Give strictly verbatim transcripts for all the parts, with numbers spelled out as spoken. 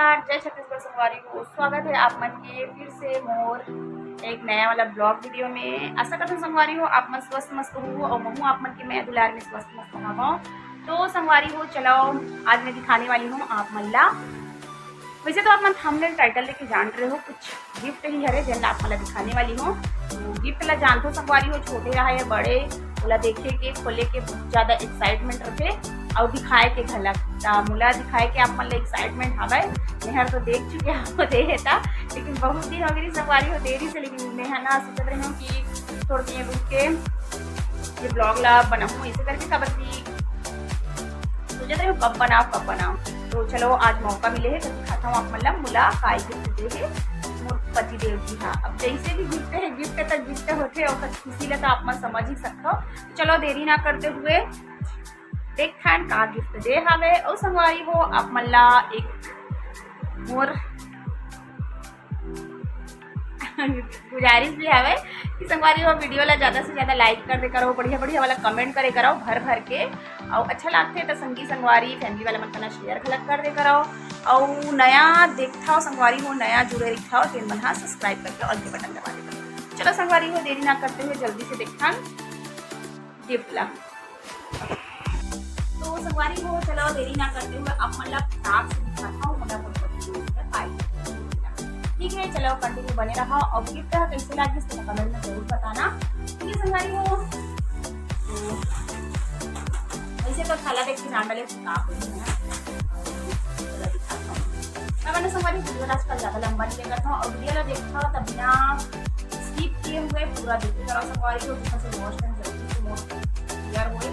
नमस्कार, जय छत्तीसगढ़ संगवारी हो, स्वागत है आप मन के फिर से मोर एक नया वाला ब्लॉग वीडियो में। आशा करथन संगवारी हो आप मन स्वस्थ मस्त हो और महू आप मन के मया दुलार में स्वस्थ मस्त हवं। तो संगवारी हो चलो, आज मैं दिखाने वाली हूँ आप मन ला। वैसे तो आप मन थंबनेल टाइटल देख के जान रहे हो, कुछ गिफ्ट ही हरे जेन ला आप मन ला दिखाने वाली हूँ। तो गिफ्ट ला जानथो संगवारी हो, छोटे रहा या बड़े, ओला देखे के, खोले के बहुत ज्यादा एक्साइटमेंट रथे और दिखाए के घलक। त मोला दिखाए के आप मन ला एक्साइटमेंट हवय, मेहर तो देख चुके हो दे हे ता, लेकिन बहुत दिन हो गई संगवारी हो देरी से, लेकिन मैं है ना सोचत रही हूँ कि थोड़ा दिन रुक के ये ब्लॉग ला बनाऊँ, इसे करके खबर की सोचत रही हूँ कब बनाओ कब बनाओ। तो चलो आज मौका मिले है तो दिखाता हूँ आप मन ला मोला काय गिफ्ट दे है मोर पति देव जी। हाँ, अब जैसे भी गिफ्ट है, गिफ्ट तक गिफ्ट होते हैं और खुशी ला तो आप मन समझ ही सकते हो। चलो देरी ना करते हुए देखथन का गिफ्ट दे हवे। और संगवारी हो आप मन ला एक मोर गुजारिश भी हवे कि संगवारी हो वीडियो ला ज्यादा से ज्यादा लाइक कर दे करो, बढ़िया बढ़िया वाला कमेंट करे करो भर भर के। और अच्छा लागथे तो संगी संगवारी फैमिली वाला मन कना शेयर घलक कर दे करो। और नया देखथव संगवारी हो, नया जुड़े रखथव तेन मन हा सब्सक्राइब करके ऑल के बटन दबा दे करो। चलो संगवारी हो देरी ना करते हुए जल्दी से देखथन गिफ्ट ला। तो संगवारी हो चलो देरी ना करते हुए आप मन ला फटाक से दिखाता हूँ मोला मोर पति देव जी का काय। ठीक है, चलो कंटिन्यू बने रहा। और गिफ्ट हा कैसे लागिस तो कमेंट में जरूर बताना। ठीक है संगवारी हो, तो वैसे तो थैला देख के जान डाले कि का होई है ना। चलो दिखाता हूँ। मैं मैंने संगवारी वीडियो आजकल ज्यादा लंबा नहीं लेकर था और वीडियो ला देखता तब बिना स्किप किए हुए पूरा देखते करो संगवारी हो, जैसे वॉच टाइम जल्दी से मोर क्लियर होए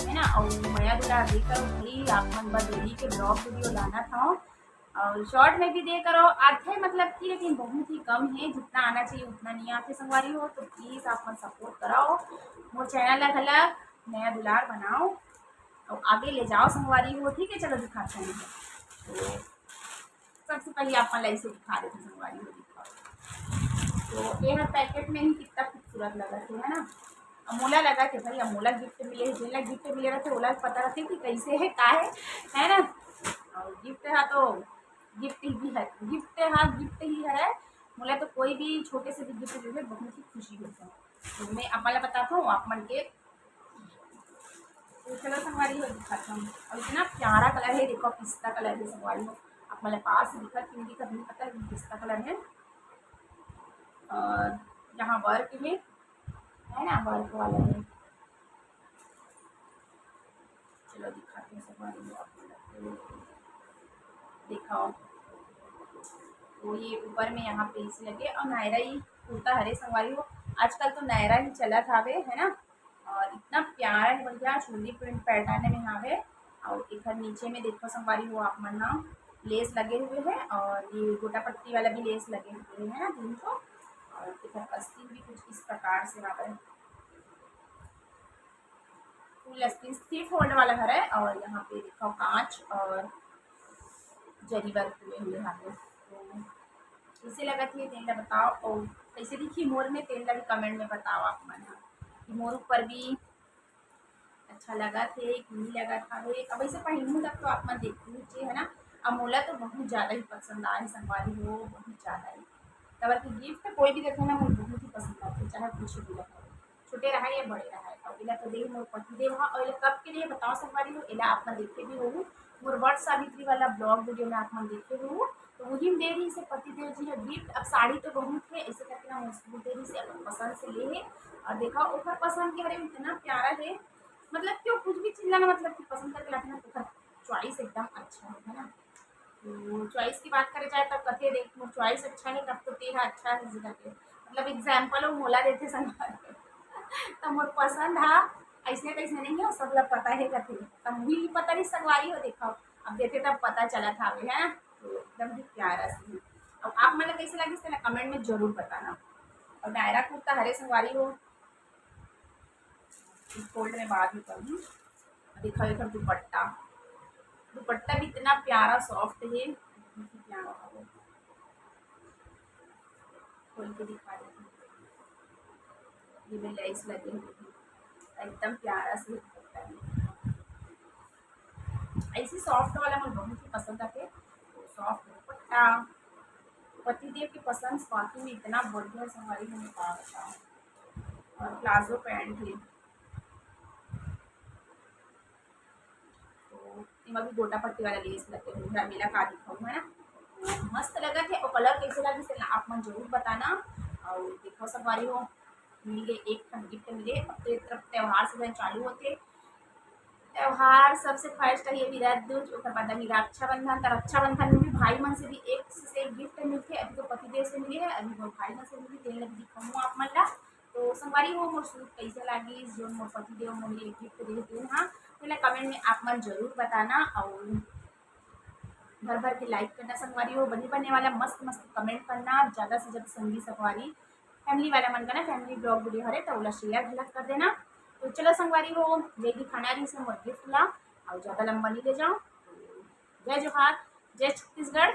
है ना। और मया दुलार देकर भाई आप मन बर डेली के ब्लॉग वीडियो लाना था। और शॉर्ट में भी दे करो आथे मतलब कि, लेकिन बहुत ही कम है, जितना आना चाहिए उतना नहीं आथे संगवारी हो। तो प्लीज आप मन सपोर्ट कराओ मोर चैनल ला घला, मया दुलार बनाओ और आगे ले जाओ संगवारी हो। ठीक है, चलो दिखाते हैं। तो सबसे पहले आप मन ला इसे दिखा देते संगवारी हो, दिखाओ। तो ये हर पैकेट में ही कितना खूबसूरत लगा थे, है ना। अब मोला लगा थे भाई, अब मोला गिफ्ट मिले है, जेला गिफ्ट मिले रहते ओला पता रहते कि कैसे है, का है, है ना। और गिफ्ट है तो गिफ्ट ही है, गिफ्ट है, गिफ्ट ही है। मोला तो कोई भी छोटे से भी गिफ्ट दे दे बहुत ही खुशी होता है। तो मैं आप मन ला बताता हूँ आप मन के। तो चलो संगवारी हो दिखाता हूँ। और इतना प्यारा कलर है, देखो पिस्ता कलर है संगवारी हो। आप मन ला पास से दिखत कि नहीं दिखत नहीं पता, लेकिन पिस्ता कलर है। और यहाँ वर्क है, है ना, वर्क वाला है। चलो दिखाते हैं संगवारी हो आप मन ला। दिखाओ, तो ये ऊपर में यहाँ पे इसी लगे और नायरा ही कुर्ता हरे संगवारी हो। आजकल तो नायरा ही चलत हावे, है ना। और इतना प्यारा है भैया, चुंदी प्रिंट पैटर्न में हावे। और एकर नीचे में देखो संगवारी हो आप मन ना, लेस लगे हुए हैं और ये गोटा पट्टी वाला भी लेस लगे हुए हैं ना तीन ठो। और एकर अस्तीन भी कुछ इस प्रकार से हावे, फुल अस्तीन थ्री फोल्ड वाला हरे। और यहाँ पे देखो कांच और जरी वर्क हुए हुए हावे। तो कैसे लगत हे तेन ला बताओ, और कैसे दिखी मोर में तेन ला भी कमेंट में बताओ आप मन ह कि मोर ऊपर भी अच्छा लगत हे कि नहीं लगत हवे। अब ऐसे पहिनहूँ तब तो आप मन देखहू चे, है ना। अब मोला तो बहुत ज्यादा ही पसंद आए संगवारी हो, बहुत ज्यादा ही। काबर कि गिफ्ट कोई भी देथे ना, मोर बहुत ही पसंद आथे, चाहे कुछ भी रहे, छोटे रहे या बड़े रहे। और एला तो दे मोर पति देव हा, और एला कब के लिए बताओ संगवारी हो, एला आप मन देखे भी होहू, मोर वट सावित्री वाला ब्लॉग वीडियो में आप मन देखे होहू। तो वही में दे रही से पति देव जी है गिफ्ट। अब साड़ी तो बहुत है, ऐसे करके ना मोर दे रही से अपन पसंद से ले है। और देखा ओकर पसंद के हरे इतना प्यारा है, मतलब क्यों कुछ भी चीज ला ना, मतलब कि पसंद करके लाते ना, तो ओकर चॉइस एकदम अच्छा है, है ना। तो चॉइस की बात करे जाए तब कथे देख मोर चॉइस अच्छा है तब तो तेरा अच्छा है, इसी करके मतलब एग्जाम्पल वो मोला देथे संगवारी। तो मोर पसंद हा ऐसे तैसे नहीं है, सब ला पता है कथे। तब भी पता नहीं संगवारी हो, देखा अब देखे तब पता चला था हमें, है ना। तो एकदम ही प्यारा सी। अब आप मन ला कैसे लगिस तेला कमेंट में जरूर बताना। और नायरा कुर्ता हरे संगवारी हो, फोल्ड में बाद में करूँ। दिखाओ एकर दुपट्टा, दुपट्टा भी इतना प्यारा सॉफ्ट है, बहुत ही प्यारा है। खोल के दिखा देती हूँ, ये में लेस लगे हुए हैं, एकदम प्यारा सा दुपट्टा है। ऐसी सॉफ्ट वाला मुझे बहुत ही पसंद आते, तो सॉफ्ट दुपट्टा। हाँ, पतिदेव के पसंद वाकई में इतना बढ़िया संगवारी हो, मैं का बताऊँ। और प्लाजो पैंट है, तो एमा भी गोटा पट्टी वाला लेस लगे हुए हैं, मेला का दिखाऊँ, है ना। मस्त लगत हे। और कलर कैसे लगिस तेला आप मन जरूर बताना। और देखो संगवारी हो, मिले एक ठन गिफ्ट मिले। अब तो एक तरफ त्योहार सीजन चालू होथे, त्योहार सबसे फर्स्ट है ये विराट दूज, ओकर बाद अभी रक्षाबंधन। तो रक्षाबंधन में भी भाई मन से भी एक से एक गिफ्ट मिलथे। अभी तो पतिदेव से मिले है, अभी मोर भाई मन से मिली, तेन ल भी दिखाऊँ आप मन ला। तो संगवारी हो, मोर सूट कैसे लागिस, जो मोर पतिदेव मोर लिए गिफ्ट दे दिन, हाँ, तेला कमेंट में आप मन जरूर बताना। और भर भर के लाइक करना संगवारी हो, बने बने वाला मस्त मस्त कमेंट करना, ज़्यादा से ज़्यादा संगी संगवारी फैमिली वाला मन का ना फैमिली ब्लॉग वीडियो हरे तो ओला शेयर घलक कर देना। तो चलो संगवारी हो, ये दिखाना रहिस मोर गिफ्ट ला, और ज़्यादा लंबा नहीं ले जाऊँ। जय जोहार, जय छत्तीसगढ़।